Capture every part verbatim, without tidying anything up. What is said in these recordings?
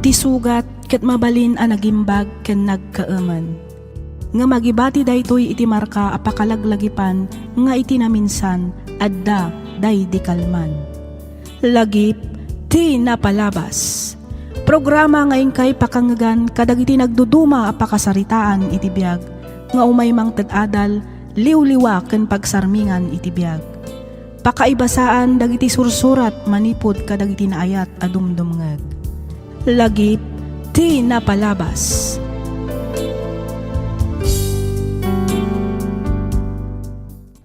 Ti sugat ket mabalin a nagimbag ken nagkaemen. Ngem agibati daytoy iti marka a pakalaglagipan nga iti naminsan, adda daydi kalman. Lagip ti napalabas. Programa nga inkay pakangegan kadagiti nagduduma a pakasaritaan iti biag nga umay mangted adal, liwliwa ken pagsarmingan iti biag. Pakaibasaan dagiti sursurat manipud kadagiti naayat a dumdumngeg. Lagip ti napalabas.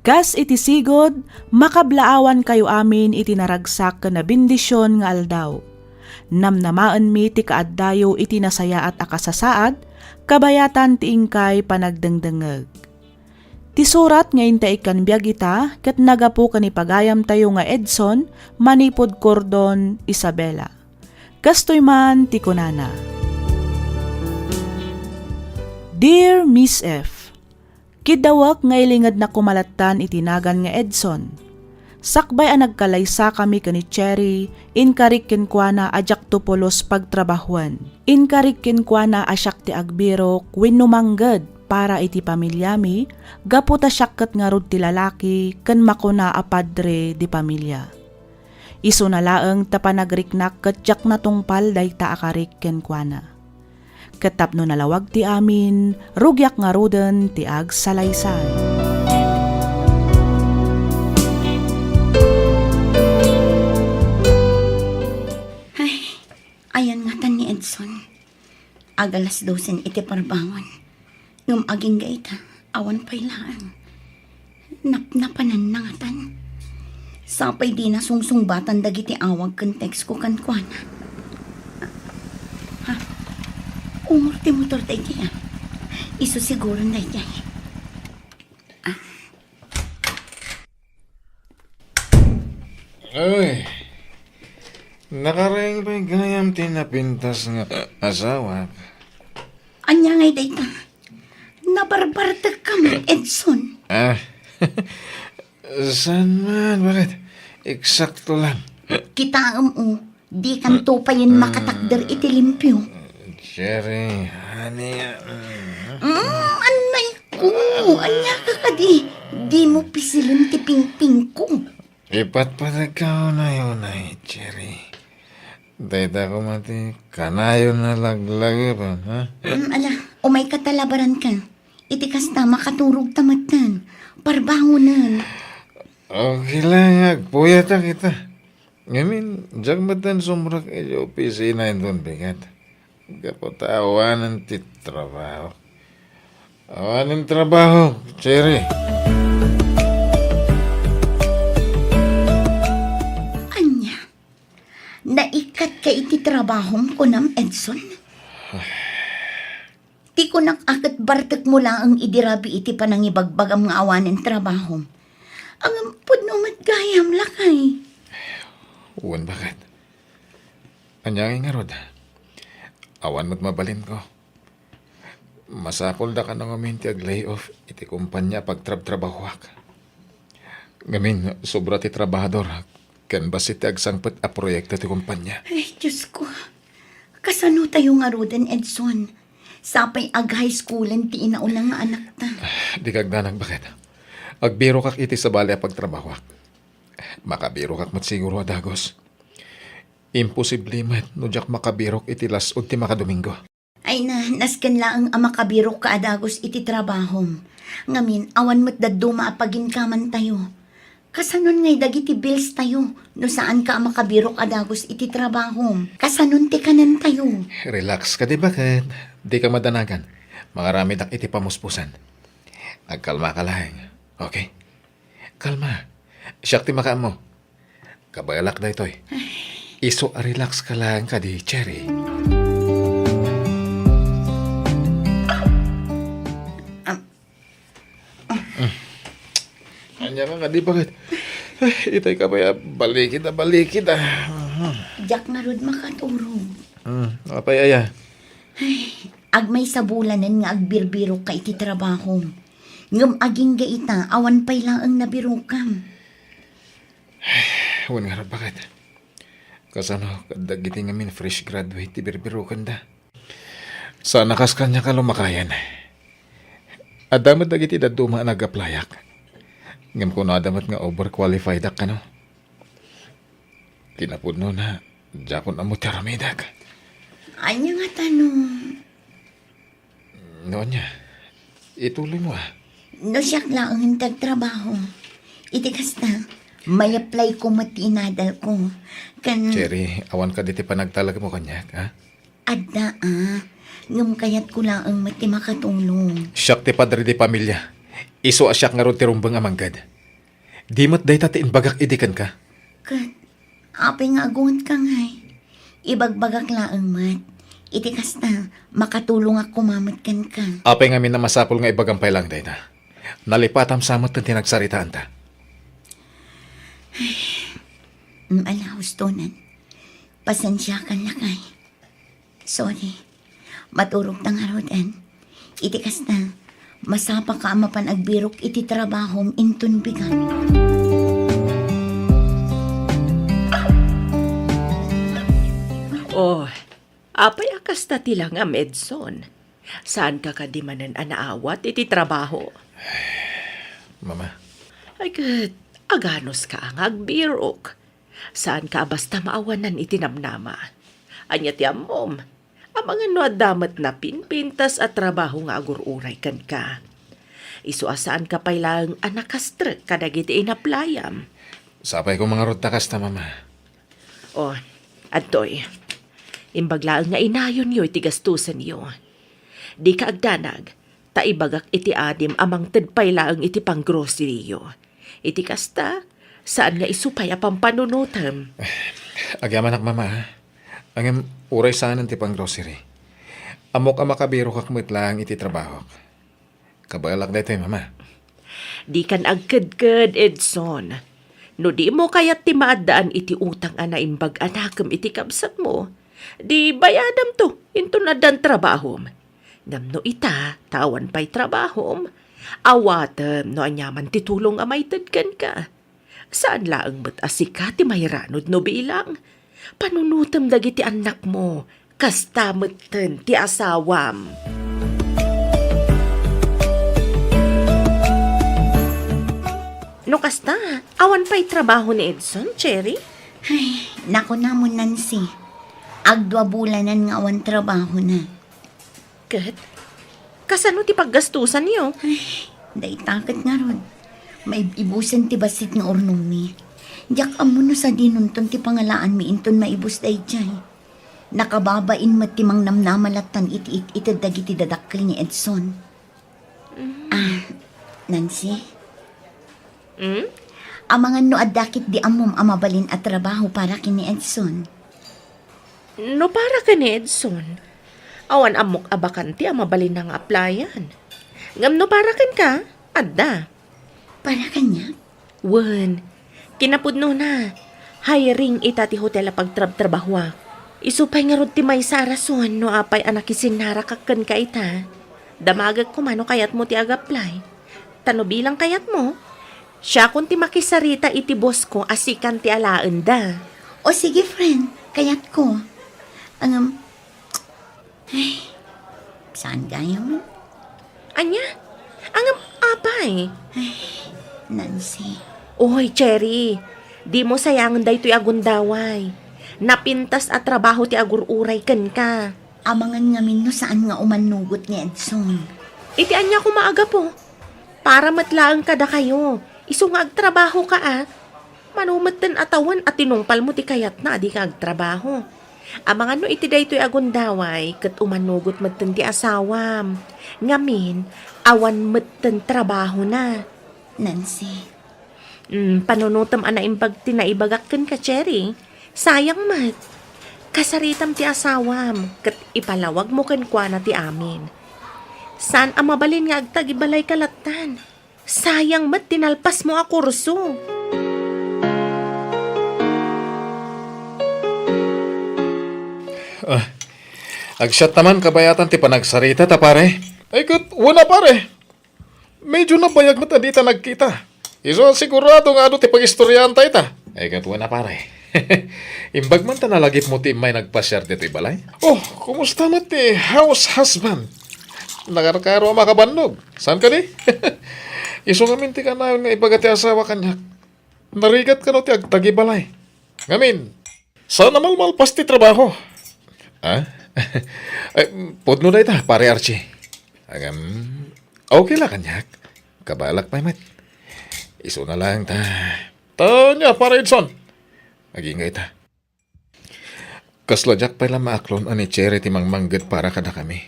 Kas iti sigud, makablaawankayo amin iti naragsak ken nabendision nga aldaw. Namnamaenmi ti kaaddayo iti nasayaat a kasasaad, kabayatan ti inkay panagdengdengngeg. Ti surat nga intaikkan biag ita ket nagapu ken ni pagayamtayo nga Edson manipud Cordon, Isabela. Kastoy man ti kunana, Dear Miss F, kiddawek nga ilingednak koma lattan iti nagan nga Edson. Sakbay a nagkalaysakami ken ni Cherry, inkarik kenkuana a diakto pulos pagtrabahoen. Inkarik kenkuana a siak ti agbirok wenno mangged para iti pamiliami, gapu ta siak ket ngarud ti lalaki ken makuna a padre de pamilia. Isuna laeng ta panagriknak ket diak natungpal dayta a karik kenkuana. Ket tapno nalawag ti amin, rugiak ngaruden ti agsalaysay. Ay, ayan ngatan ni Edson. Agalas dosen iti parbangon. Ngem agingga ita, awan pay laeng. Napnapananna ngatan. Sapay dina sungsungbatan dagiti awag ken text ko kenkuana. Ha? Umor ti motor daydiay, a. Isu siguron daydiay. Uy, nakareng pay gayam ti napintas nga asawak. Ania ngay dayta? Nabarbartek ka man, Edson. Ah, saan man? Bakit? Eksakto lang. Kitaem, o, di kanto payen makatakder iti limpio. Cherry, honey, mm. Mm, anay ko. Ania ka kadi? Di mo pisilen ti pingping ko. Ipatpateg ka unay-unay, Cherry. Dayta koma ti kanayon a laglagipen, ha? Mm, ala, umay ka ta labaran ka. Iti kasta, makaturog ta metten. Parbangonen. Okay lang, agpuyatak ita. Ngamin, diak metten sumrek iti opisina inton bigat. Gapu ta awanen ti trabaho. Awanen trabaho, Cherry. Ania? Naikkat ka iti trabahom, kunam, Edson? Ti kunak a ket bartekmo laeng idi rabii ti panangibagbagam nga awanen trabahom. Ngem pudno met gayam, lakay. Wen, baket. Ania ngay ngarud? Awan met mabalinko. Masapulda kano ngamin ti ag-layoff iti kompania a pagtrabtrabahoak. Ngamin, sobra ti trabahador ken bassit ti agsangpet a proyekto ti kompania. Ay, Diyos ko. Kasano tayo ngaruden, Edson? Sapay ag-high schoolen ti inauna nga anakta. Dika agdanag, baket. Agbirokak iti sabali a pagtrabahoak. Makabirokak met siguro a dagus. Imposible met no diak makabirok iti las-ud ti makadomingo. Ay na, nasken laeng a makabirok ka a dagus iti trabahom. Ngamin, awan met dadduma a paginkaman tayo. Kasanon ngay dagiti bills tayo no saan ka a makabirok a dagus iti trabahom? Kasanon ti kanen tayo? Relax ka, di baket? Di ka madanagan. Mangaramidak iti pamuspusan. Agkalma ka laeng. Okay? Kalma. Siak ti makaammo. Kabaelak daytoy. Isu a relax ka lang kadi, Cherry. Am. Ania ka kadi, baket? Ay, itay ka pay a balikid a balikid, ah. Diak ngarud makaturog. Hmm, apay aya? Ay, agmaysa bulanen nga agbirbirok ka iti trabahom. Ngem agingga ita, awan pay laeng nabirokam. Wen ngarud, baket? Kasano kadagiti ngamin fresh graduate ti birbirokenda? Saan a kas kaniak a lumakayen. Adda met dagiti dadduma a nag-applyak. Ngem kunada met nga overqualified ak kano. Kinapudnona, diakon ammo ti aramidek. Ania ngata no? No ania, ituloy mo, a. No siak laengen ti agtrabaho, iti kasta, may-apply ko met ti inadal ko. Ken Cherry, awan kadi ti panagtalek mo kaniak, a? Adda, a. Ngem kayatko laeng met ti makatulong. Siak ti padre di pamilia. Isu a siak ngarud ti rumbeng a mangged. Di met dayta ti imbagak idi kenka. Ket apay nga agungetka ngay? Ibagbagak laeng met. Iti kasta, makatulongak koma met kenka. Apay ngamin a masapul nga ibagam pay laeng dayta? Nalipatam sa met ti nagsaritaanta. Mm, ala, hustonan. Pasensiakan, lakay. Sorry. Maturogta ngaruden. Iti kasta, masapaka a mapan agbirok iti trabahom inton bigat. Oh, apay a kasta ti langam, Edson? Saanka kadi manen a naawat iti trabaho? Mama. Ay, ket aganuska nga agbirok. Saanka a basta maawanan iti namnama. Ania ti ammom? Amangan no adda met napinpintas a trabaho nga agur-uray kenka. Isu a saanka pay laeng a nakastrek kadagiti inaplayam. Sapay koma ngarud ta kasta, Mama. O, adtoy. Imbag laeng nga inayonyo iti gastusenyo. Dika agdanag, ta ibagak iti adim a mangted pay laeng iti panggroceryyo. Iti kasta, saan nga isu pay a pampanunotem. Agyamanak, Mama, a. Ngem uray saanen ti panggrocery, ammok a makabirokak met laeng iti trabahok. Kabaelak daytoy, Mama. Dikan agkedked, Edson. No dimo kayat ti maaddaan iti utang a naimbag a nakem iti kabsatmo, di bayadamto inton addan trabahom. Ngem no ita, ta awan pay trabahom, awatem no aniaman ti tulong a maited kenka. Saan laeng met a sika ti mairanod no bilang. Panunotem dagiti annakmo, kasta metten ti asawam. No kasta, awan pay trabaho ni Edson, Cherry? Ay, nakunamon, Nancy. Agdua bulanan nga awan trabahona. Ket, kasano ti paggastusanyo? Ay, dayta ket ngarud, maib-ibusen ti bassit nga urnongmi. Diak ammo no sadinonton ti pangalaanmi inton maibus daydiay. Nakababain met ti mangnamnama lattan iti it-ited dagiti dadakkel ni Edson. Mm. Ah, Nancy? Mm? Amangan no adda ketdi ammom a mabalin a trabaho para ken ni Edson. No para ken ni Edson, awan ammok a bakante a mabalinna nga applyan. Ngem no para kenka, adda. Para kaniak? Wen, kinapudnona, hiring ita ti hotel a pagtrabtrabahoak. Isu pay ngarud ti maysa a rason no apay a nakisinnarakak kenka ita. Damagek koma no kayatmo ti ag-apply. Ta no bilang kayatmo, siakon ti makisarita iti boss ko a sikan ti alaenda. O sige, friend, kayatko. Ngem, ay, saan gayam? Ania? Ngem, apay? Ay, Nancy. Oy, Cherry, dimo sayangen daytoy a gundaway. Napintas a trabaho ti agur-uray kenka. Amangan ngamin no saan nga umannugot ni Edson. Iti ania koma a gapu? Para met laeng kadakayo. Isu nga agtrabahoka a. Mano metten a tawen a tinungpalmo ti kayatna a dika agtrabaho. Amangan no iti daytoy a gundaway ket umannugot metten ti asawam. Ngamin, awan metten trabahona. Nancy. Mm, panunotem a naimbag ti naibagak kenka, Cherry. Sayang met. Kasaritam ti asawam, ket ipalawagmo kenkuana ti amin. Saan a mabalin nga agtagibalayka lattan. Sayang met ti nalpasmo a kurso. Ah, agsiatta man kabayatan ti panagsarita ta, pare. Ay, ket, wen a, pare. Medyo nabayag met a dita nagkita. Isu a sigurado nga adu ti pagistoriaanta ita. Ay, ket wen a, pare. Imbag man ta nalagipmo ti immay nagpasiar ditoy balay. Oh, kumusta met ti house husband? Nakarkaro a makabannog. Saan kadi? Isu ngamin ti kanayon nga ibaga ti asawa kaniak. Narigat kano ti agtagibalay. Ngamin, saan a malmalpas ti trabaho? Ah? Eh, pudno dayta, Pare Archie. Agam, okay la kaniak. Kabaelak pay met. Isuna laeng ta. Ta ania, Pare Edson? Agingga ita. Kasla diak pay la maaklon a ni Cherry ti mangmangged para kadakami.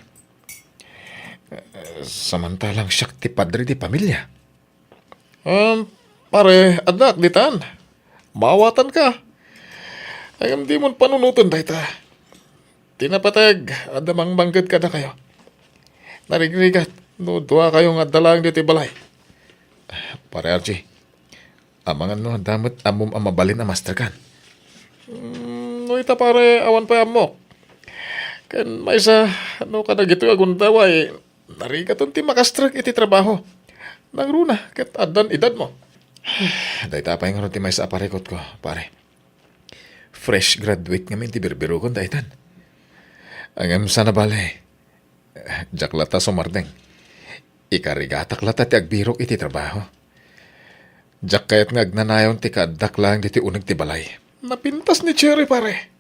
Samantalang siak ti padre ti pamilia. Um, pare, addak ditan. Maawatanka. Ngem dimon panunoten dayta. Ti napateg, adda mangmangged kadakayo. Narigrigat no duakayo nga adda laeng ditoy balay. Pare Archie, amangan no adda met ammom a mabalin a masterkan. Mm, no ita, pare, awan pay ammok. Ken maysa, no kadagitoy a gundaway, narigaton ti makastrek iti trabaho. Nangruna ket addan edadmo. Dayta pay ngarud ti maysa a parikutko, pare. Fresh graduate ngamin ti birbiroken daytan. Ngem saan a bale, diak latta sumardeng. Ikarigatak latta ti agbirok iti trabaho. Diak kayat nga agnanayon ti kaaddak laeng ditoy uneg ti balay. Napintas ni Cherry, pare.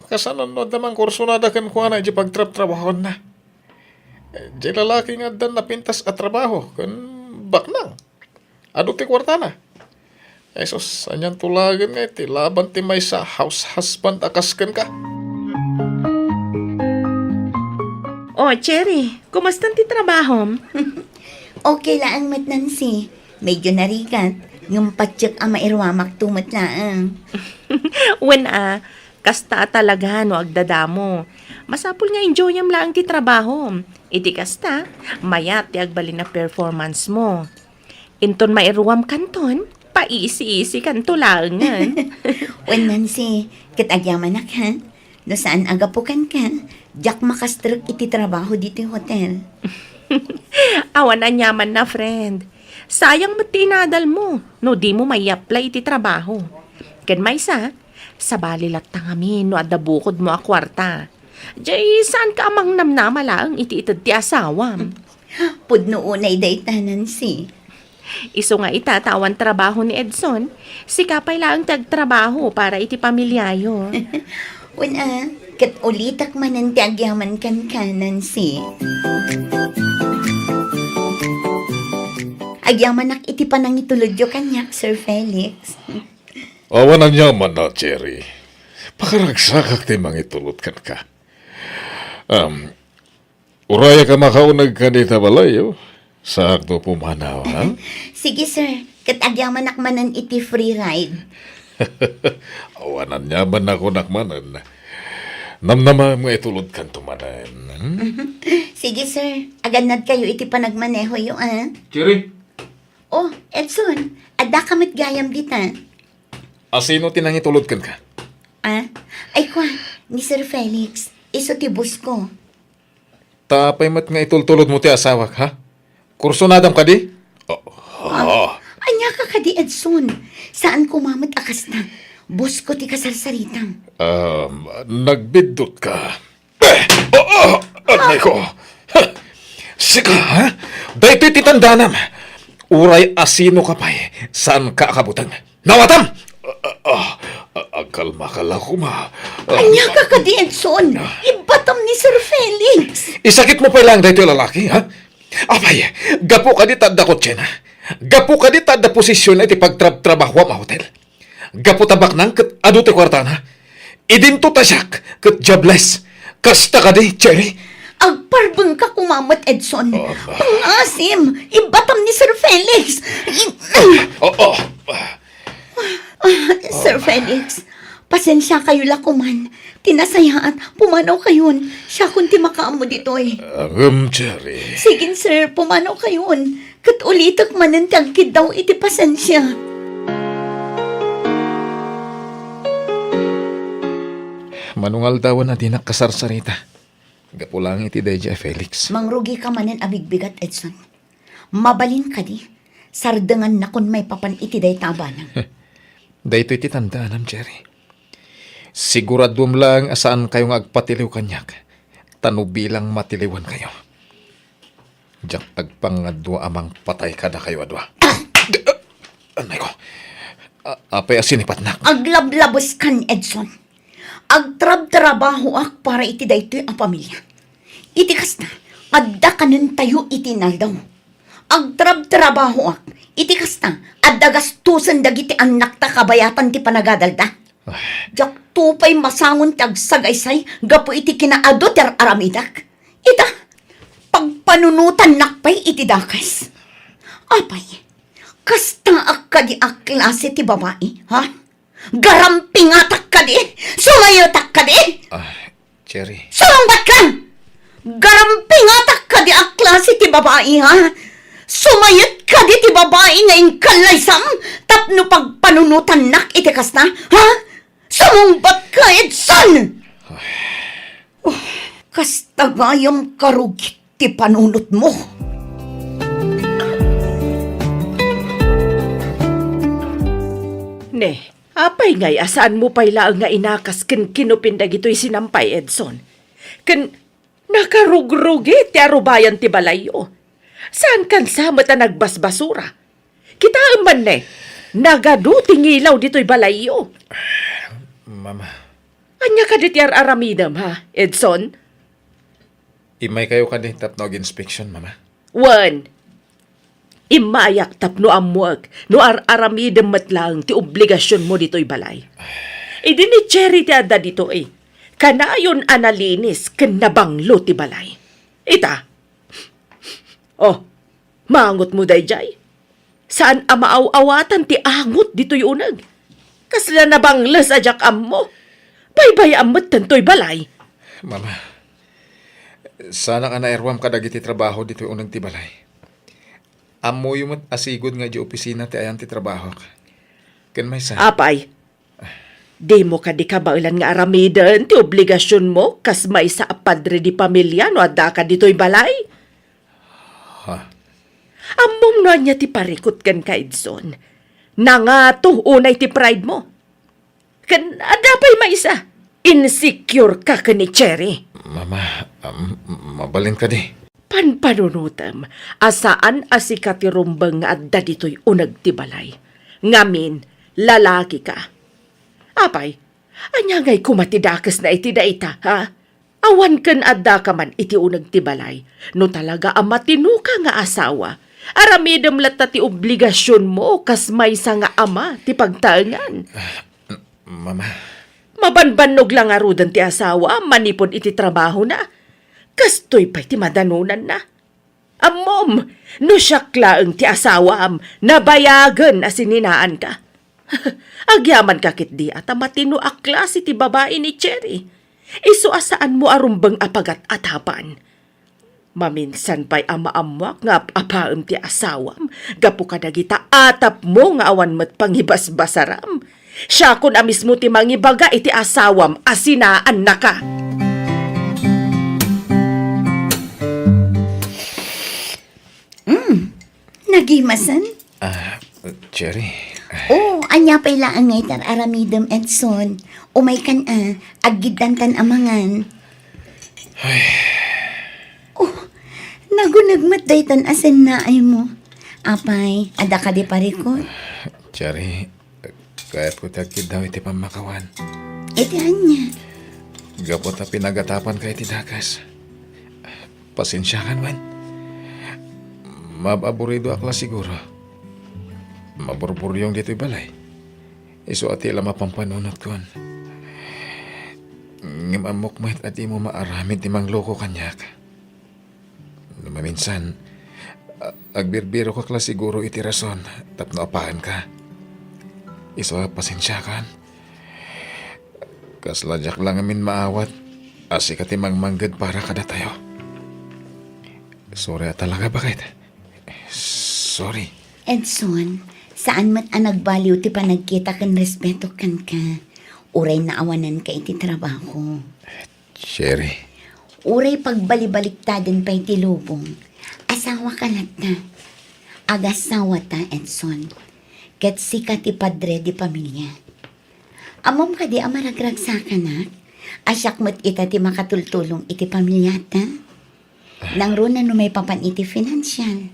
Kasano no adda mangkursunada kenkuana iti pagtrabtrabahuanna? Diay lalaki nga addan napintas a trabaho ken baknang. Adu ti kuartana. Jesus, anian to laeng nga iti laban ti maysa a house husband a kas kenka? Oh, Cherry, kumusta ti trabahom? Okay laeng met, Nancy. Medyo narigat, ngem patiek a mairuamakto met laeng. Wen a, kasta a talaga no agdadamo. Masapul nga enjoyam laeng ti trabahom. Iti kasta, mayat ti agbalin a performance mo. Inton mairuam kanton, paisi-isi kanto laengen. Wen, Nancy, ket agyamanak, ha? No saan a gapu kenka, diak makastrek iti trabaho ditoy hotel. Awan aniamanna, friend. Sayang met ti inadal mo no dimo mai-apply iti trabaho. Ken maysa, sabali latta ngamin no adda bukodmo a kuarta. Jay, saanka a mangnamnama laeng iti ited ti asawam. Pudno unay dayta, Nancy. Isu nga ita ta awan trabaho ni Edson, sika pay laeng ti agtrabaho para iti pamiliayo. Wen a, ket ulitek manen ti agyaman kenka, Nancy. Agyamanak iti panangitulodyo kaniak, Sir Felix. Awan aniamanna, Cherry. Pakaragsakak ti mangitulod kenka. Um, Urayek a makauneg kadi ta balay, oh. Saakto pumanaw, ha? Sige, sir. Ket agyamanak manen iti free ride. Awan aniamanna kunak manen. Namnamaem nga itulodkanto manen, hmm? Sige, sir. Agannadkayo iti panagmanehoyo, ah. Cherry? Oh, Edson, addaka met gayam dita. Asino ti nangitulod kenka? Ah? Ay, kua, ni Sir Felix. Isu ti boss ko. Ta apay met nga itultulodmo ti asawak, ha? Kursunadam kadi? Oh, ah, oh. Ania ka kadi, Edson? Saan koma met a kasta. Boss ko ti kasarsaritam. Um, nagbiddutka. Eh, oh, oh, anay ko. Ha? Sika, ha? Daytoy ti tandanam. Uray asino ka pay, saan ka a kabuteng. Nawatam! Ah, ah, ah, agkalma ka la koma. Ah, ania ka kadi, Edson? Ibbatam ni Sir Felix. Isakit mo pay lang daytoy lalaki, ha? Apay, gapu kadi ta adda kotsena. Gapu kadi ta adda posisyon iti pagtrabtrabahoam a hotel. Gapu ta baknang ket adu ti kuartana. Idinto ta siak ket jobless. Kasta kadi, Cherry? Agparbeng ka koma met, Edson. Oh, ma- Pangasim! Ibbatam ni Sir Felix! I- Oh, oh. Ah, Sir Felix, pasensia kayo la koman. Ti nasayaat, pumanaw kayon. Siakon ti makaammo ditoy. Ngem, Cherry. Sige, sir, pumanaw kayon. Ket ulitek manen ti agkiddaw iti pasensia. Mano nga aldawen a dinak kasarsarita. Gapu lang iti daydiay a Felix. Mangrugi ka manen a bigbigat, Edson. Mabalin kadi, sardengannakon maipapan iti dayta a banag. Daytoy ti tandaanam, Cherry. Siguraduem laeng a saankayo nga agpatiliw kaniak, ta no bilang matiliwankayo, diak agpangadua a mangpatay kadakayo a dua. Anay ko. A-, apay a sinipatnak? Aglablabeskan, Edson. Agtrabtrabahoak para iti daytoy a pamilia. Iti kasta, adda kanentayo iti inaldaw. Agtrabtrabahoak. Iti kasta, adda gastusen dagiti annakta kabayatan ti panagadalda. Ay. Diakto pay masangon ti agsagaysay gapu iti kinaadu ti ar-aramidek. Ita, pagpanunotannak pay iti dakes. Apay, kastaak kadi a klase ti babai, ha? Garampingatak kadi? Sumayetak kadi? Ah, Cherry. Sumungbatka! Garampingatak kadi a klase ti babai, ha? Sumayet kadi ti babai nga inkallaysam tapno pagpanunotannak iti kasta, ha? Sumungbatka, Edson! Oh, kasta gayam karugit ti panunotmo. Ne, apay ngay a saanmo pay laeng nga inakas ken kinupin dagitoy sinampay, Edson? Ken nakarugrugi ti arubayan ti balayyo. Saankan sa met a nagbasbasura. Kitaem man ne, nagadu ti ngilaw ditoy balayyo. Mama. Ania kadi ti ar-aramidem, ha, Edson? Immaykayo kadi tapno aginspeksiyon, Mama? Wen, immayak tapno ammuek no ar-aramidem met laeng ti obligasionmo ditoy balay. Idi ni Cherry ti adda ditoy, kanayon a nalinis ken nabanglo ti balay. Ita. Oh, maangotmo daydiay? Saan a maaw-awatan ti angot ditoy uneg. Kasla nabangles a diak ammo. Baybay-am metten toy balay. Mama, saanak a nairuam kadagiti trabaho ditoy uneg ti balay. Ammoyo met a sigud nga idiay opisina ti ayan ti trabahok. Ken maysa. Apay, dimo kadi kabaelan nga aramiden ti obligasionmo kas maysa a padre de pamilia no addaka ditoy balay? Ha? Ammom no ania ti parikut kenka, Edson? Nangato unay ti pride mo. Ken adda pay maysa, insecure ka ken ni Cherry. Mama, um, mabalin kadi? Panpanunotem a saan a sika ti rumbeng nga adda ditoy uneg ti balay. Ngamin, lalaki ka. Apay, ania ngay koma ti dakesna iti dayta, ha? Awan ken addaka man iti uneg ti balay. No talaga a matinoka nga asawa, aramidem latta ti obligasionmo kas maysa nga ama ti pagtaengan. Mama. Mabanbannog la ngaruden ti asawam manipud iti trabahona. Kastoy pay ti madanonanna. Ammom, no siak laeng ti asawam, nabayagen a sininaanka. Agyamanka ketdi a ta matino a klase ti babai ni Cherry. Isu a saanmo a rumbeng a pagat-atapan. Maminsan pay a maammoak nga ap-apaem ti asawam gapu kadagita atapmo nga awan met pangibasbasaram. Siakon a mismo ti mangibaga iti asawam a sinaannaka. Mm, nagimasen? Ah, Cherry. Oh, ania pay laeng nga itar aramidem, Edson? Umaykan a, aggiddantan a mangan. Ay. Oh, naguneg met daytan a sennaaymo. Apay, adda kadi parikut? Cherry, kayatko ti agkiddaw iti pammakawan. Iti ania? Gapu ta pinagatapanka iti dakes. Pasensiakan man. Maab-aburidoak la siguro. Maburburyong ditoy balay. Isu a ti la mapampanunot kon. Ngem ammok met a dimo maaramid ti mangloko kaniak. No maminsan, a-, agbirbirokak la siguro iti rason tapno apaanka. Isu a pasensiakan. Kasla diak la ngamin maawat a sika ti mangmangged para kadatayo. Sorry a talaga, baket. Sorry. Edson, saan met a nagbaliw ti panagkita ken respeto kenka. Uray naawananka iti trabaho. Cherry. Uray pagbalibaliktaden pay ti lubong. Asawaka latta. Agasawata, Edson. Ket sika ti padre de pamilia. Ammom kadi a maragragsakanak? A siak met ita ti makatultulong iti pamiliata? Nangruna no maipapan iti finansial.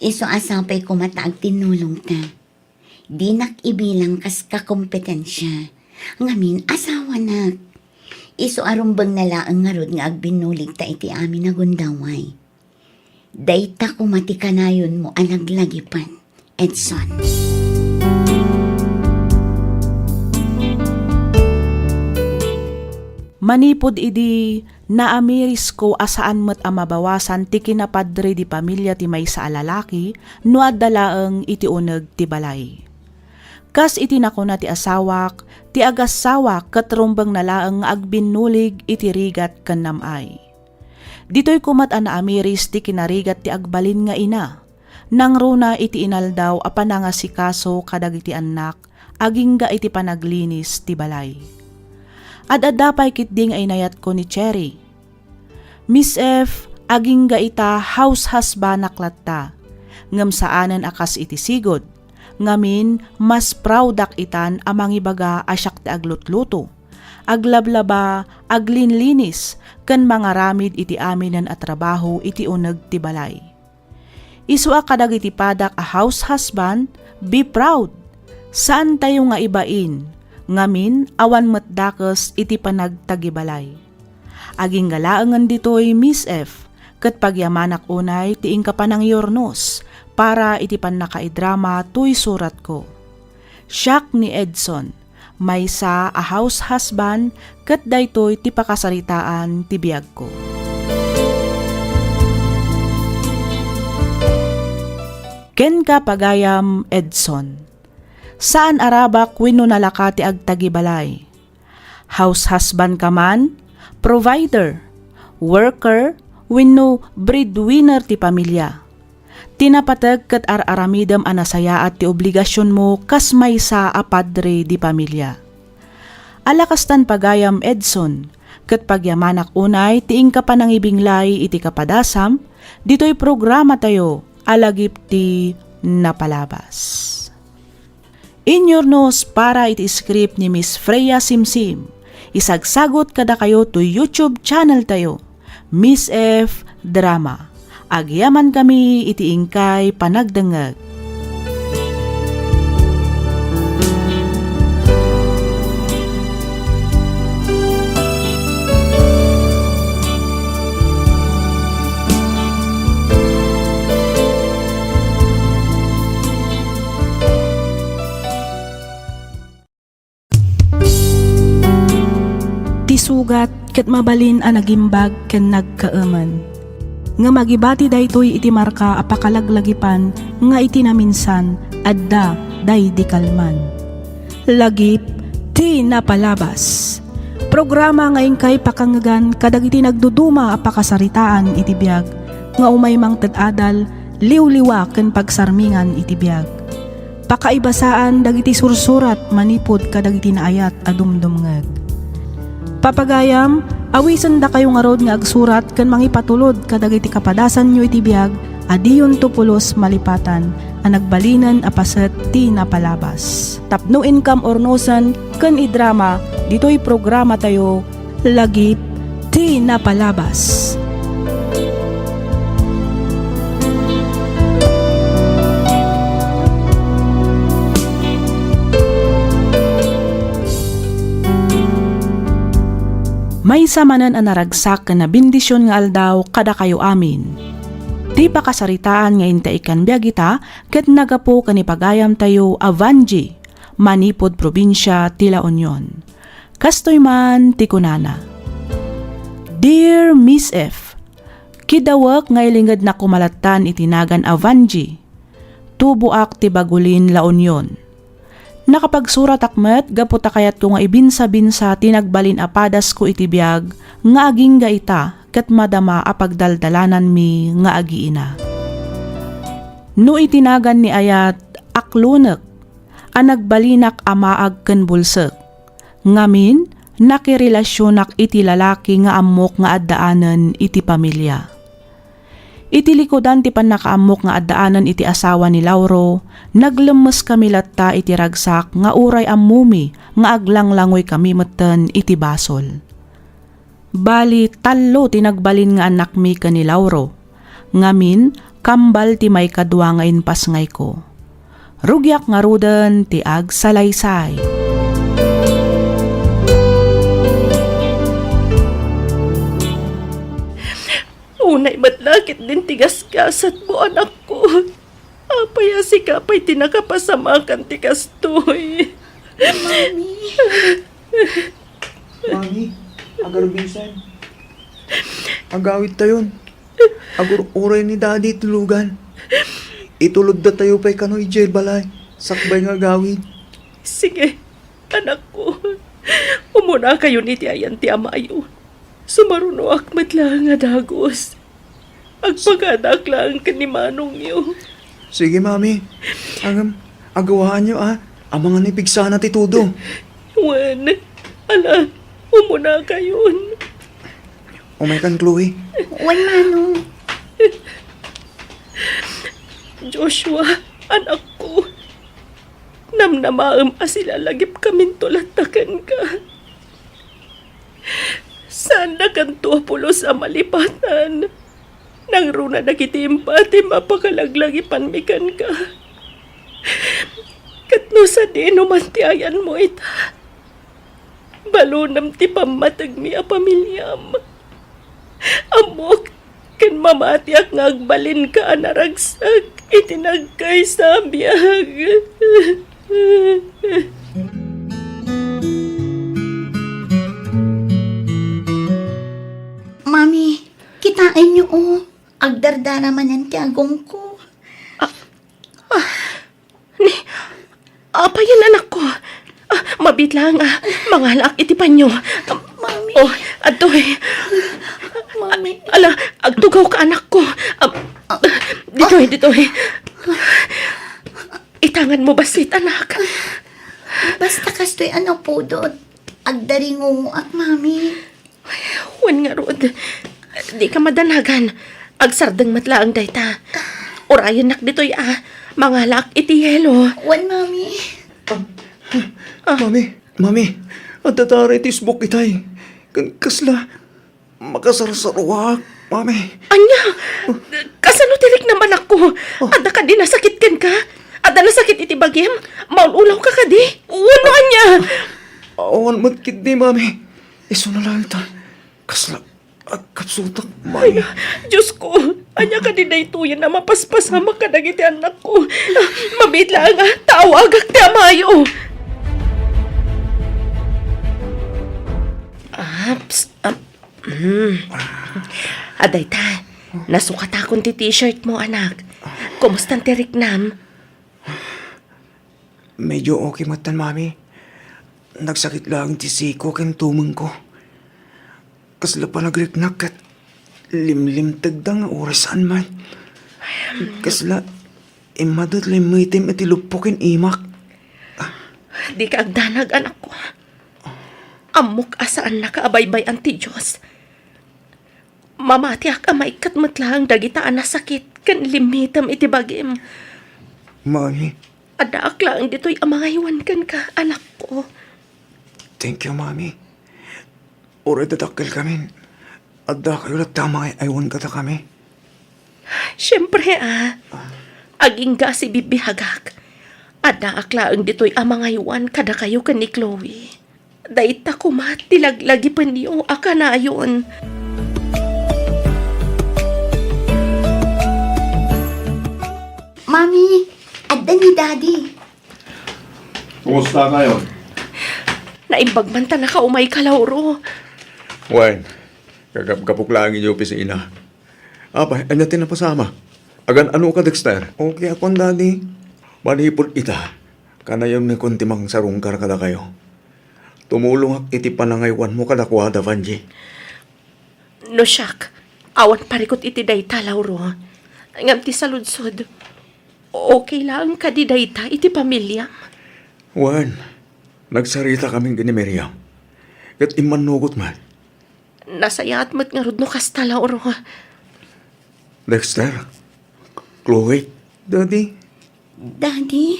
Isu a sapay koma ta agtinnulongta. Dinak ibilang kas kakompetensia. Ngamin, asawanak. Isu a rumbengna laeng ngarud nga agbinnuligta iti amin a gundaway. Dayta koma ti kanayonmo a laglagipen, Edson. Manipud idi, naamirisko a saan met a mabawasan ti kinapadre di pamilia ti maysa a lalaki no adda laeng iti uneg ti balay. Kas iti nakuna ti asawak, ti agassawak ket rumbengna laeng nga agbinnulig iti rigat ken nam-ay. Ditoy koma met a naamiris ti kinarigat ti agbalin nga ina, nangruna iti inaldaw a panangasikaso kadagiti annak, agingga iti panaglinis ti balay. Ad-adda pay ketdi nga inayatko ni Cherry. Miss F, agingga ita house husband-ak latta, ngem saanen a kas iti sigud. Ngamin, mas proud-ak itan a mangibaga a siak ti aglutluto, aglablaba, aglinlinis, ken mangaramid iti aminen a trabaho iti uneg ti balay. Isu a kadagiti padak a house husband, be proud. Saantayo nga ibain, ngamin, awan met dakes iti panagtagibalay. Agingga laengen ditoy, Miss F, ket pagyamanak unay ti inka panangiyurnos para iti pannakaidrama toy suratko. Siak ni Edson, maysa a house husband, ket daytoy ti pakasaritaan ti biagko. Kenka, pagayam Edson, saan a rabak wenno nalaka ti agtagibalay. House husband ka man, provider, worker, wenno breadwinner ti pamilia. Ti napateg ket ar-aramidem a nasayaat ti obligasionmo kas maysa a padre di pamilia. Ala kastan, pagayam Edson, ket pagyamanak unay ti inka panangibinglay iti kapadasam ditoy programatayo a Lagip ti Napalabas. Inyurnos para iti script ni Miss Freya Simsim. Isagsagut kadakayo toy YouTube channel tayo, Miss F Drama. Agyamankami iti inkay panagdengngeg. Ti sugat ket mabalin a nagimbag ken nagkaemen. Ngem agibati daytoy iti marka a pakalaglagipan nga iti naminsan, adda daydi kalman. Lagip ti Napalabas. Programa nga inkay pakangngegan kadagiti nagduduma a pakasaritaan iti biag nga umay mangted adal, liwliwa ken pagsarmingan iti biag. Pakaibasaan dagiti sursurat manipud kadagiti naayat a dumdumngeg. Papagayam, awisendakayo ngarud nga agsurat ken mangipatulod kadagiti kapadasanyo iti biag a diyonto pulos malipatan a nagbalinen a paset ti napalabas. Tapno inkam urnosen ken idrama ditoy programatayo, Lagip ti Napalabas. Maysa manen a naragsak ken nabendision nga aldaw kadakayo amin. Ti pakasaritaan nga intay ikkan biag ita ket naggapu ken ni pagayamtayo a Vangie, manipud probinsia ti La Union. Kastoy man ti kunana, "Dear Miss F, kidawek nga ilingednak koma lattan iti nagan a Vangie. Tuboak ti Bagulin, La Union. Nakapagsuratak met gapu ta kayatko nga ibinsabinsa ti nagbalin a padasko iti biag nga agingga ita ket madama a pagdaldalananmi nga agiina. No iti nagan ni ayat, aklonek a nagbalinak a maag ken bulsek. Ngamin, nakirelasionak iti lalaki nga ammok nga addaanen iti pamilia. Iti likudan ti pannakaammok nga addaanen iti asawa ni Lauro, naglemmeskami latta iti ragsak nga uray ammomi nga aglanglangoykami metten iti basol. Bali, tallo ti nagbalin nga annakmi ken ni Lauro. Ngamin, kambal ti maikadua nga impasngayko. Rugiak ngaruden ti agsalaysay. Unay met la ketdin ti gasgasatmo, anakko. Apay a sika pay ti nakapasamakan ti kastoy? Mami. Mami, agarbisan. Agawidtayon. Agur-uray ni Daddy ti lugan. Itulodda tayo pay kano idiay balay. Sakbay nga agawid. Sige, anakko. Umunakayon iti ayan ti amayo. Sumarunoak met laeng a dagus. Agpakadaak laeng ken ni manongyo. Sige, Mami. Ngem, agawaanyo, a. Amangan ni pigsana ti tudo. Wen, ala, umunakayon. Umaykan, Chloe. Wen, Manong. Joshua, anakko. Namnamaem a silalagipkaminto latta kenka. Saandakanto a pulos a malipatan. Nangruna dagiti impatim a pakalaglagipanmi kenka. Ket no sadino man ti ayanmo ita, balonem ti pammategmi a pamiliam. Ammok ken mamatiak nga agbalinka a naragsak iti nagkaysa a biag. Mami, kitaenyo, o. Agdardara manen ti agongko. Ni, apay yan, anakko? A, mabiit laeng, a. Mangalaak iti panyo. Mami. O, adtoy. Mami. Ala, agtugawka, anakko. A, ditoy, ditoy. Itanganmo bassit, anak. Basta kastoy a napudot. Agdaringungoak, Mami. Wen ngarud, dika madanagan. Agsardeng met laeng dayta. Urayennak ditoy a mangalaak iti yelo. Wen, Mami. Ah, ah. Mami, Mami, adda ta iti isbuk itay. Ken kasla, makasarsaruak, Mami. Ania? Kasano ti riknam, anakko? Oh. Adda kadi nasakit kenka? Adda nasakit iti bagim? Maul-ulawka kadi? Wenno ania? Awan met ketdi, Mami. Isuna laeng ta. Kasla agkapsutak, Mami. Ay, Diosko, ania kadi daytoyen a mapaspasamak kadagiti annakko? Ah, mabiit laeng a tawagak ti amayo. Aps, ap-, hmm. Ah, dayta, nasukatakon ti t-shirt mo, anak. Kumusta ti riknam? Medyo okay metten, Mami. Nagsakit laeng ti siko ken tumengko. Kasla panagriknak ket limlimtegda nga uray saan man. Kasla immadet limmitem iti luppo ken imak. Dika agdanag, anakko. Ammok a saannaka a baybay-an ti Dios. Mamatiak a maikkat met laeng dagita a nasakit ken limmitem iti bagim. Mami. Addaak laeng ditoy a mangaywan kenka, anakko. Thank you, Mami. Uray dadakkelkamin, addakayo latta a mangay-aywan kadakami. Siempre, a. Agingga a sibibiagak. Addaak laeng ditoy a mangaywan kadakayo ken ni Chloe. Dayta koma ti laglagipenyo a kanayon. Mami, adda ni Daddy. Kumusta kayo? Naimbag man ta nakaumayka, Lauro. Wen, gagapgapok laeng idiay opisina. Apay, ania ti napasama? Agan-anoka, Dexter? Okay akon, Daddy. Manipud ita, kanayonmi kon ti mangsarungkar kadakayo. Tumulongak iti panangaywanmo kadakuada, Vangie. No siak, awan parikut iti dayta, Lauro. Ngem ti saludsod, okay laeng kadi dayta iti pamiliam? Wen, nagsaritakamin ken ni Miriam. Ket immannugot met. Nasayaat met ngarud no kasta, Lauro. Dexter, Chloe, Daddy. Daddy?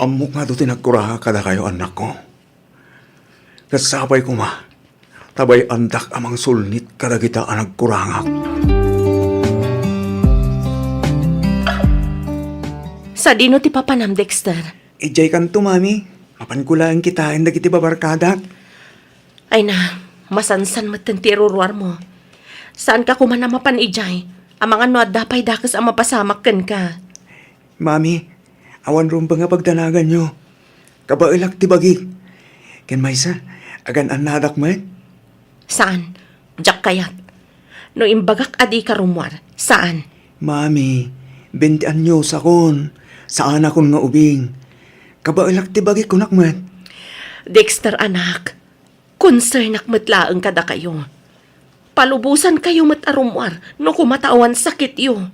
Ammok nga adu ti nagkurangak kadakayo, annakko. Ket sapay koma, ta bay-andak a mangsulnit kadagita a nagkurangak. Sadino ti papanam, Dexter? Idiay kanto, Mami. Mapanko laeng kitaen dagiti babarkadak. Ay na, masansan metten ti iruruarmo. Saanka koma a mapan idiay, amangan no adda pay dakes a mapasamak kenka. Mami, awan rumbeng a pagdanaganyo. Kabaelak ti bagik. Ken maysa, agan-annadak met. Saan, diak kayat. No imbagak a dika rummuar, saan. Mami, bente anyosakon. Saanakon nga ubing. Kabaelak ti bagik, kunak met. Dexter, anak, concernak met laeng kadakayo. Palubosankayo met a rummuar no koma ta awan sakityo.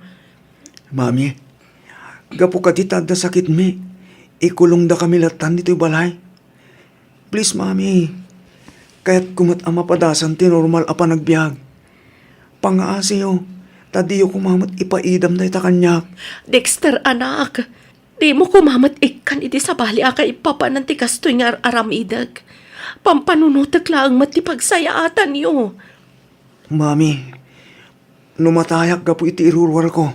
Mami, gapu kadi ta adda sakitmi, ikulongdakami lattan ditoy balay. Please, Mami, kayatko met a mapadasan ti normal a panagbiag. Pangngaasiyo, ta diyo koma met ipaidam dayta kaniak. Dexter, anak, dimo koma met ikkan iti sabali a kaipapanan ti kastoy nga ar-aramidek. Pampanunotek laeng met ti pagsayaatanyo. Mami, no matayak gapu iti iruruarko,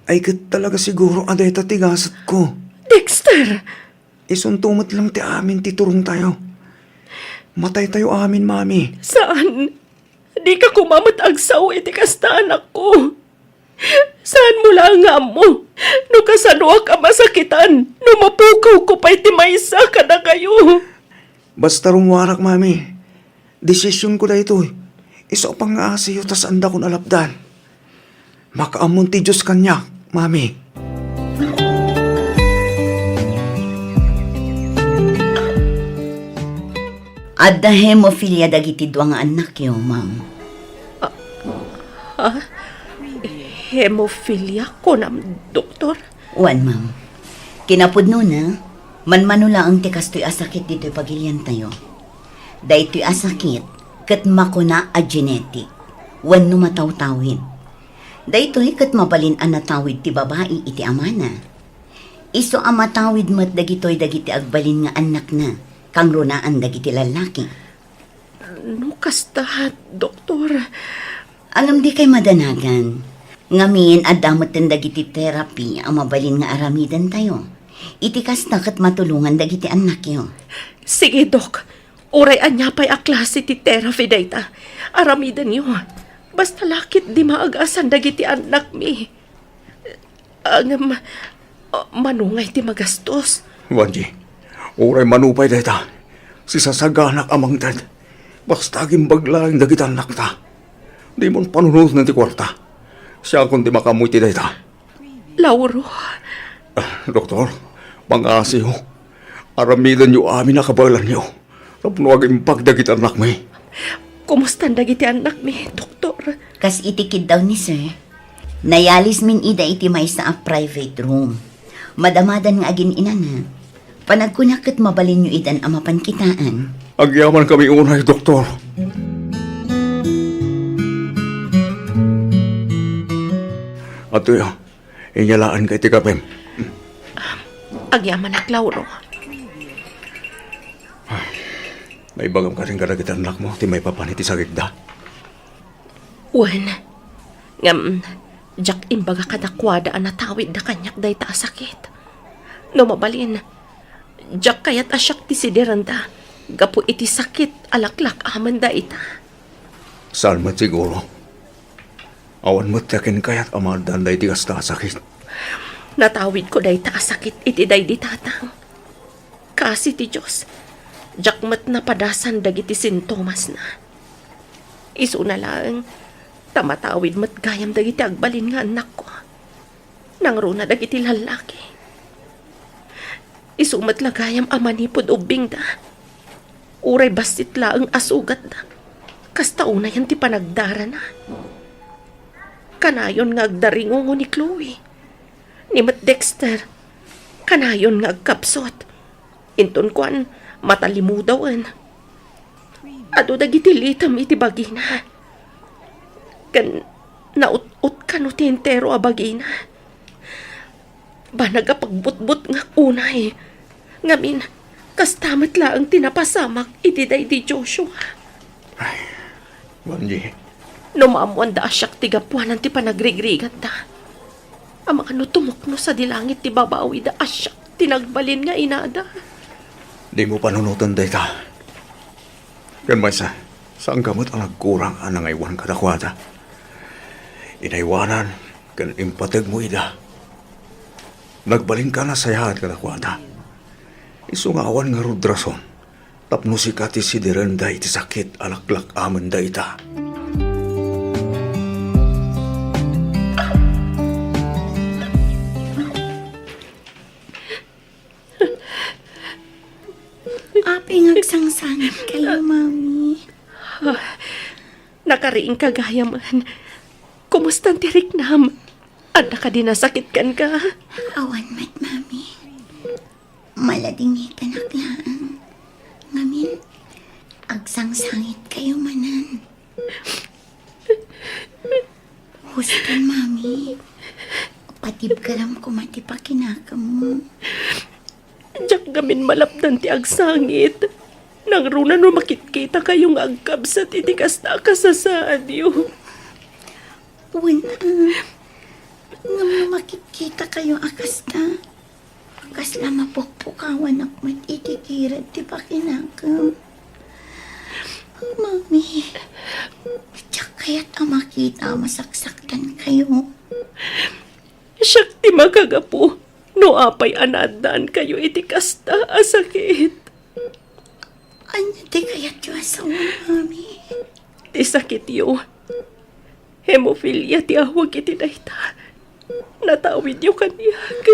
ay ket talaga siguro a dayta ti gasatko. Dexter! Isunto met lang ti amin ti turongtayo. Mataytayo amin, Mami. Saan? Dika koma met agsao iti kasta, anakko. Saanmo laeng nga ammo no kasanoak a masakitan no mapukawko pay ti maysa kadakayo. Basta rummuarak, Mami. Desisionko daytoy. Isu a pangngaasiyo ta saandakon a lapdan. Makaammon ti Dios kaniak, Mami. Adda hemophilia dagiti dua nga annakyo, ma'am. Ha? Hemophilia, kunam, Doktor? Wen, ma'am. Kinapudnona, manmano laeng ti kastoy a sakit ditoy pagiliantayo. Daytoy a sakit ket makuna a genetic wenno matawtawid. Daytoy ket mabalin a natawid ti babai iti amana. Isu a matawid met dagitoy dagiti agbalin nga annakna, kangrunaan dagiti lallaki. No kasta, Doktor. Ngem dikay madanagan. Ngamin, adda metten dagiti therapy a mabalin nga aramidentayo iti kasta ket matulongan dagiti annakyo. Sige, Dok. Uray ania pay a klase ti therapy dayta, aramidenyo. Basta la ket dima ag-asan dagiti annakmi. Ngem, ah, mano ngay ti magastos? Wanji, uray mano pay dayta, sisasaganak a mangted. Basta agimbag laeng dagiti annakta. Dimon panunoten ti kuarta. Siakon ti makaammo iti dayta. Lauro. Ah, doktor, pangngaasiyo. Aramidenyo amin a kabaelanyo tapno agimbag dagiti annakmi. Kumustan dagiti annakmi, Doktor? Kas iti kiddaw ni Sir, nayalismin ida iti maysa a private room. Madamadan nga agin-inana. Panagkunak ket mabalinyo idan a mapan kitaen. Agyamankami unay, Doktor. Adtoya, inyalaanka iti kapem. Agyamanak, Lauro. Naibagam kadin kadagiti annakmo ti maipapan iti sakitda? Wen, ngem, diak imbaga kadakuada a natawidda kaniak dayta a sakit. No mabalin, diak kayat a siak ti sidirenda gapu iti sakit a laklak-amen dayta. Saan met siguro. Awan met ti akin kayat a maaddaan daydi kasta a sakit. Natawidko dayta a sakit iti daydi tatang. Kaasi ti Dios, diak met napadasan dagiti sintomasna. Isuna laeng, ta matawid met gayam dagiti agbalin nga annakko. Nangruna dagiti lallaki. Isu met la gayam a manipud ubbingda. Uray bassit laeng a sugatda. Kasta unayen ti panagdarana. Kanayon nga agdaringungo ni Chloe. Ni met Dexter, kanayon nga agkapsut. Inton kuan, matalimudawen. Adu dagiti litem iti bagina. Ken naut-ot kano ti entero a bagina. Banag a pagbutbutngak unay. Ngamin, kasta met laeng ti napasamak iti daydi Joshua. Ay, Bonji. No maammoanda a siak ti gapuanan ti panagrigrigatda. Amangan no tumukno sadi langit ti babawida a siak ti nagbalin nga inada. Dimo panunoten dayta. Ken maysa, saanka met a nagkurang a nangaywan kadakuada. Inaywanan ken impategmo ida. Nagbalinka a nasayaat kadakuada. Isu nga awan ngarud rason tapno sika ti sidirenda iti sakit a laklak-amenda ita. Apay nga agsangsangit kayo, Mami? Ah, nakariingka gayamen. Kumustan ti riknam? Adda kadi nasakit kenka? Awan met, Mami. Maladingitanak laeng. Ngamin, agsangsangit kayo manen. Huston, Mami. Patibkaram koma ti pakinakemmo. Diak ngamin malapdan ti agsangit. Nangruna no makitkita kayo nga agkabsat iti kasta a kasasaadyo. Wen, ah, ngem no makitkita kayo a kasta, kasla mapukpukawanak met iti kired ti pakinakem. Mami, diak kayat a makita a masaksaktan kayo. Siak ti makagapu no apay a naaddaan kayo iti kasta a sakit. Ania ti kayatyo a sawen, Mami? Ti sakityo. Hemophilia ti awag iti dayta. Natawidyo kaniak.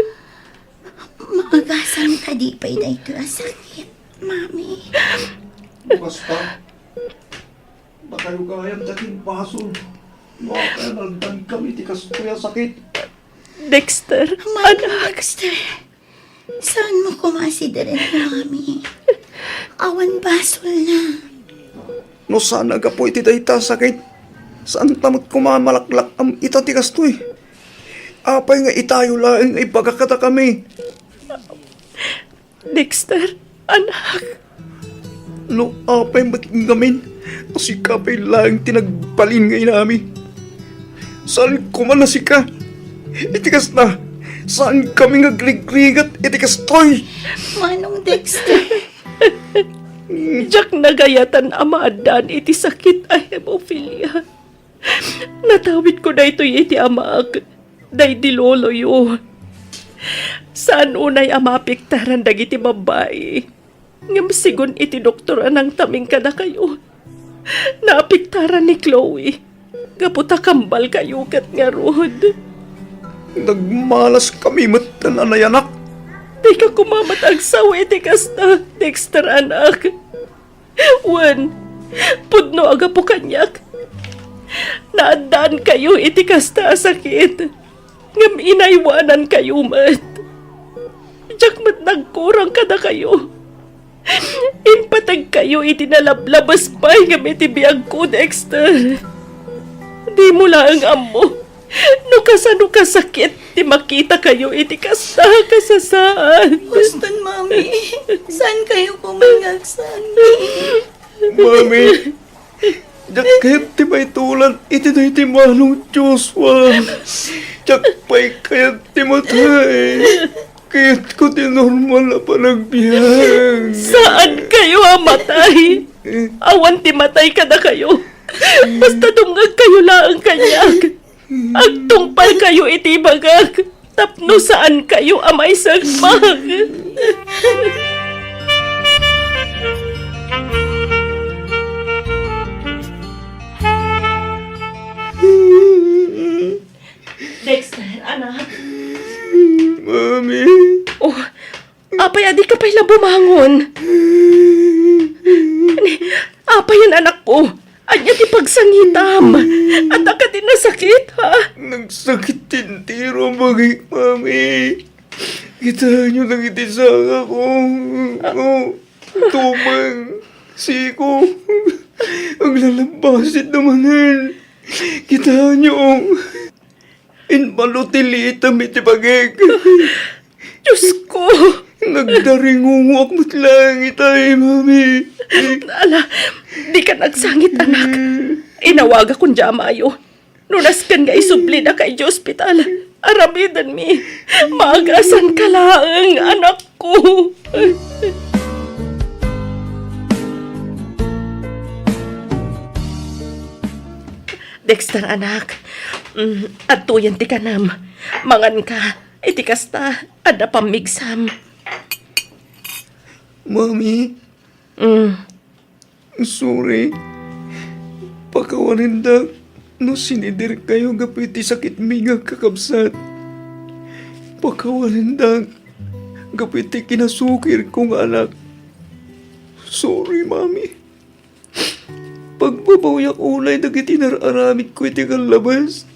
Maagasam kadi pay daytoy a sakit, Mami? Basta, dakayo gayam ti agimbasol no apay a naaddaankami iti kastoy a sakit. Dexter, Mami, anak. Dexter, saanmo koma a sideren ni Mami? Awan basolna. No saan a gapu iti dayta a sakit, saanta met koma a malaklak-am ita ti kastoy. Apay nga itayo laeng nga ibaga kadakami? Dexter, anak. No apay met ngamin a sika pay laeng ti nagbalin nga inami, saan koma a sika. Iti kasta, saankami nga agrigrigat iti kastoy. Manong Dexter. Diak nagayatan a maaddaan iti sakit a hemophilia. Natawidko daytoy iti amaak, daydi loloyo. Saan unay a maapektaran dagiti babbai. Ngem sigun iti doktor a nangtaming kadakayo, naapektaran ni Chloe. Gapu ta kambalkayo ket ngarud. Nagmalaskami metten a nayanak. Dika koma met agsao iti kasta, Dexter, anak. Wen, pudno a gapu kaniak. Naaddaankayo iti kasta a sakit, ngem inaywanankayo met. Diak met nagkurang kadakayo. Impategkayo iti nalablabes pay ngem iti biagko, Dexter. Dimo laeng ammo no kasano kasakit ti makitakayo iti kasta a kasasaad. Huston, Mami. Saankayo koma nga agsangit? Mami, diak kayat ti maitulan iti daydi Manong Joshua. Diak pay kayat ti matay. Kayatko ti normal a panagbiag. Saankayo a matay. Awan ti matay kadakayo. Basta dumngegkayo laeng kaniak. Agtungpalkayo iti ibagak tapno saankayo a maisagmak. Dexter, anak. Mami. Oh, apay a dika pay la bumangon? Ni, apay yan, anakko? Ania ti pagsangitam? Adda kadi nasakit, ha? Nagsakit ti entero a bagik, Mami. Kitaenyo dagiti sangako. Oh, tumeng, siko. Aglalabbasit da manen. Kitaenyo, imbalo ti liitem iti bagik. Diosko! Nagdaringungoak met laeng itay, Mami. Ala, dika agsangit, anak. Inawagakon diay amayo. No nasken nga isublidaka idiay ospital, aramidenmi. Maagasanka laeng, anakko. Dexter, anak, mm, adtoyen ti kanem. Manganka. Iti kasta, adda pammigsam. Mami, Mm. sorry. Pakawanendak no sinidirkayo gapu iti sakitmi nga agkakabsat. Pakawanendak gapu iti kinasukirko nga anak. Sorry, Mami. Pagbabawiak unay dagiti nar-aramidko iti kallabes.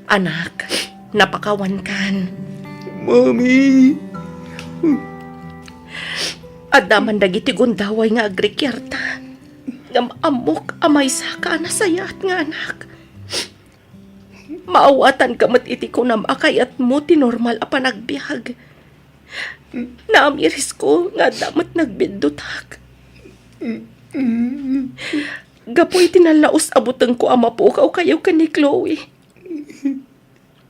Anak, napakawankan. Mami. Adda man dagiti gundaway nga agrikiarta. Ngem ammok a maysaka a nasayaat nga anak. Maawatanka met iti kunam a kayatmo ti normal a panagbiag. Naamirisko nga adda met nagbiddutak. Gapu iti nallaus a butengko a mapukawkayo ken ni Chloe.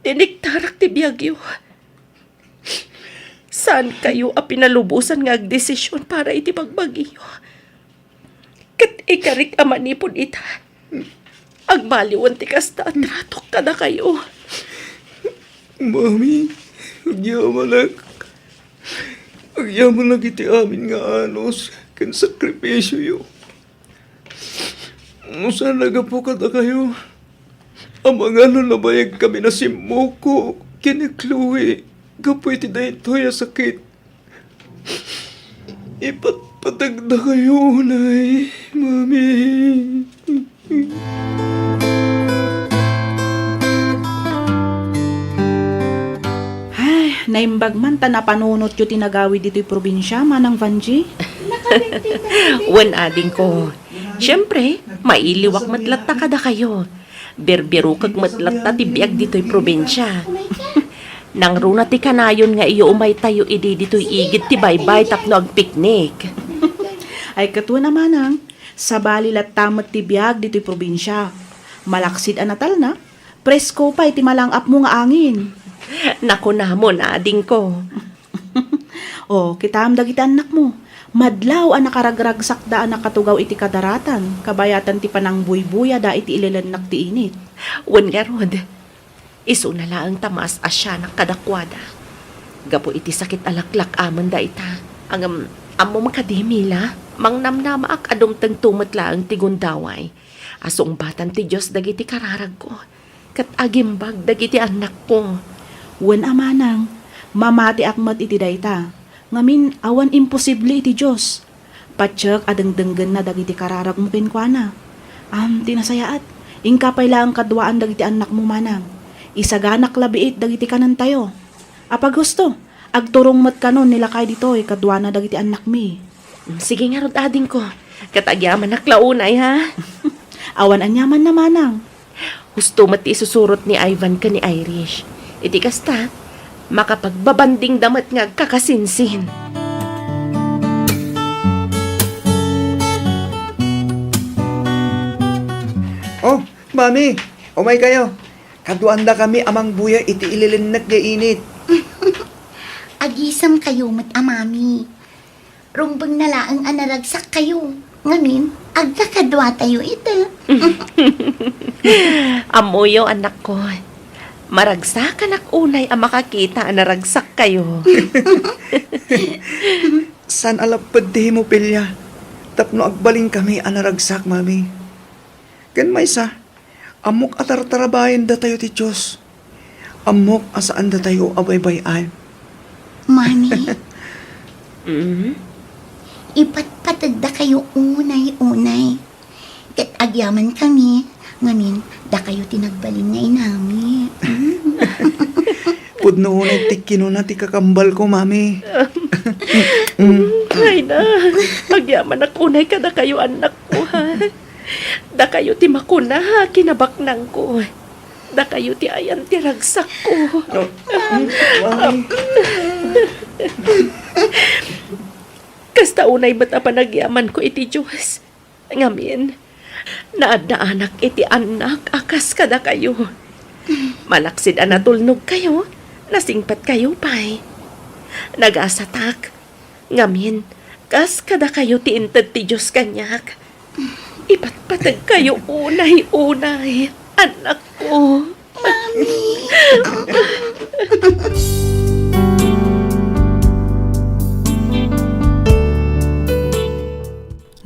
Tiniktarak ti biagyo. Saankayo a pinalubosan nga agdesisyon para iti bagbagiyo. Ket ikarik a manipud ita, agbaliwen ti kasta a tratok kadakayo. Mami, agyamanak. Agyamanak iti amin nga anus ken sakripisioyo. No saan a gapu kadakayo, amangan no nabayagkami a simmuko ken ni Chloe gapu iti daytoy a sakit. Ipatpategdakayo unay, Mami. Ay, naimbag man ta napanunotyo ti nagawid ditoy probinsia, Manang Vangie. Wen, adingko. Siempre, mailiwak met latta kadakayo. Birbirokek met latta ti biag ditoy probinsia. Nangruna ti kanayon nga iyo umaytayo idi ditoy igid ti baybay tapno agpiknik. Ay, ket wen a, Manang, sabali latta met ti biag ditoy probinsia. Malaksid a natalna, presko pay ti malang-apmo nga angin. Nakunamon, adingko. O, kitaem dagiti annakmo. Madlaw a nakaragragsakda a nakatugaw iti kadaratan, kabayatan ti panangbuybuyada iti ilelennak ti init. Wen ngarud, isuna laeng ta maas-asianak kadakuada. Gapu iti sakit a laklak-amenda ita. Ngem, ammom kadi, Mila, mangnamnamaak a dumtengto met laeng ti gundaway a sungbatan ti Dios dagiti kararagko. Ket agimbag dagiti annakko. Wen a, Manang, mamatiak met iti dayta. Ngamin, awan imposible iti Dios. Patiek a dengdenggenna dagiti kararagmo kenkuana. Am, ti nasayaat, inka pay laeng kaduaan dagiti annakmo, Manang. Isaganak la biit dagiti kanentayo. Apaghusto, agturong met kanon ni lakay ditoy kaduana dagiti annakmi. Mm, sige ngarud, adingko. Ket agyamanak la unay, ha? Awan aniaman a, Manang. Husto met ti isusurot ni Ivan ken ni Irish. Iti kasta, makapagbabandingda met nga agkakasinsin. Oh, Mami, umaykayo. Kaduandakami a mangbuya iti ililinnek nga init. Agisamkayo met a Mami. Rumbeng na laeng a naragsakkayo. Ngamin, agkakaduatayo ita. Ammoyo, annakko. Maragsakanak unay a makakita a naragsakkayo. Saan a lapped ti hemophilia tapno agbalinkami a naragsak, Mami. Ken maysa, ammok a tartarabaendatayo ti Dios. Ammok a saandatayo a baybay-an. Mami, Mm? Ipatpategdakayo unay-unay. Ket agyamankami, ngamin, dakayo ti nagbalin nga inami. Mm. Pudno unay ti kinuna ti kakambalko, Mami. Mm. Ay na, agyamanak unay kadakayo, annakko, ha? Dakayo ti makuna, kinabaknangko. Dakayo ti ayan ti ragsakko. Kasta unay met a panagyamanko iti Dios. Ngamin, naaddaanak iti annak a kas kadakayo. Malaksid a natulnogkayo, nasingpetkayo pay. Nagasatak. Ngamin, kas kadakayo ti inted ti Dios kaniak. Ipatpategkayo unay-unay, annakko. Mami.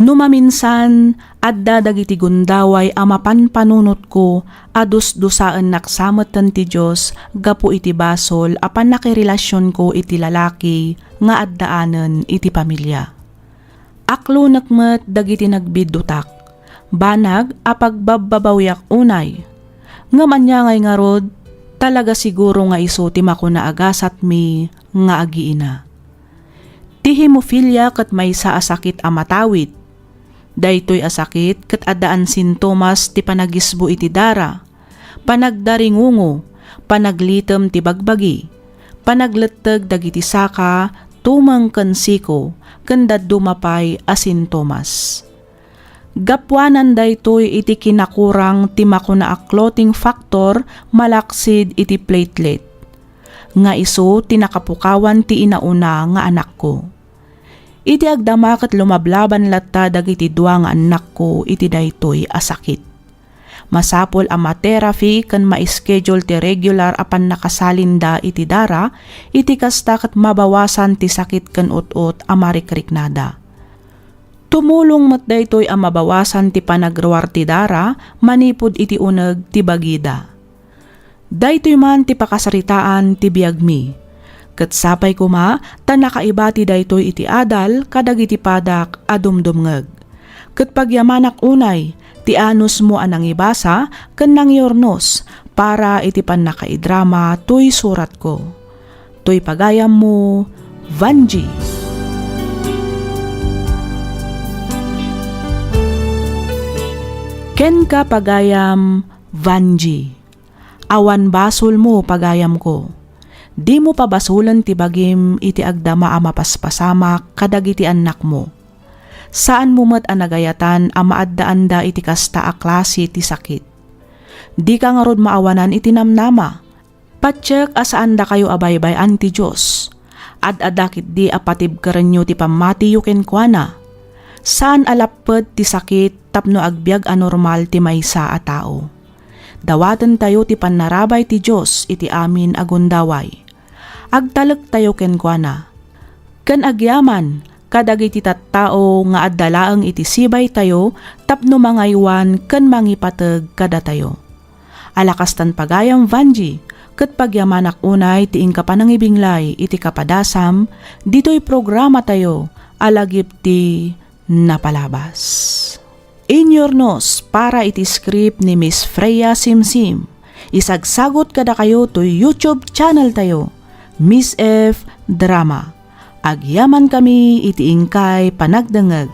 No maminsan, adda dagiti gundaway a mapanpanunotko a dusdusaennak sa metten ti Dios gapu iti basol a pannakirelasionko iti lalaki nga addaanen iti pamilia. Aklonek met dagiti nagbiddutak, banag a pagbabbabawiak unay. Ngem ania ngay ngarud, talaga siguro nga isu ti makuna a gasatmi nga agiina. Ti hemophilia ket maysa a sakit a matawid. Daytoy a sakit ket addaan sintomas ti panagisbo iti dara, panagdaringungo, panaglitem ti bagbagi, panagletteg dagiti saka, tumeng ken siko, ken dadduma pay a sintomas. Gapuanan daytoy iti kinakurang ti makuna a clotting factor malaksid iti platelet, nga isu ti nakapukawan ti inauna nga anakko. Iti agdama ket lumablaban latta dagiti dua nga annakko iti daytoy a sakit. Masapul a ma-therapy ken ma-schedule ti regular a pannakasalinda iti dara, iti kasta ket mabawasan ti sakit ken ut-ot a marikriknada. Tumulong met daytoy a mabawasan ti panagruar ti dara manipud iti uneg ti bagida. Daytoy man ti pakasaritaan ti biagmi. Ket sapay koma ta nakaibati daytoy iti adal kadagiti padak a dumdumngeg. Ket pagyamanak unay ti anusmo a nangibasa ken nangiurnos para iti pannakaidrama toy suratko. Toy pagayammo, Vanji. Kenka, pagayam, Vanji. Awan basolmo, pagayamko. Dimo pabasolen ti bagim iti agdama a mapaspasamak kadagiti annakmo. Saanmo met a nagayatan a maaddaanda iti kasta a klase ti sakit. Dika ngarud maawanan iti namnama. Patiek a saandakayo a baybay-an ti Dios. Ad-adda ketdi a patibkerenyo ti pammatiyo kenkuana. Saan a lapped ti sakit tapno agbiag a normal ti maysa a tao. Dawatentayo ti pannarabay ti Dios iti amin a gundaway. Agtalektayo kenkuana. Ken agyaman kadagiti tattao nga adda laeng iti sibaytayo tapno mangaywan ken mangipateg kadatayo. Ala kastan, pagayam Vanji, ket pagyamanak unay ti inka panangibinglay iti kapadasam ditoy programatayo a Lagip ti Napalabas. Inyurnos para iti script ni Miss Freya Simsim. Isagsagut kadakayo toy YouTube channel tayo, Miss F Drama. Agyamankami iti inkay panagdengngeg.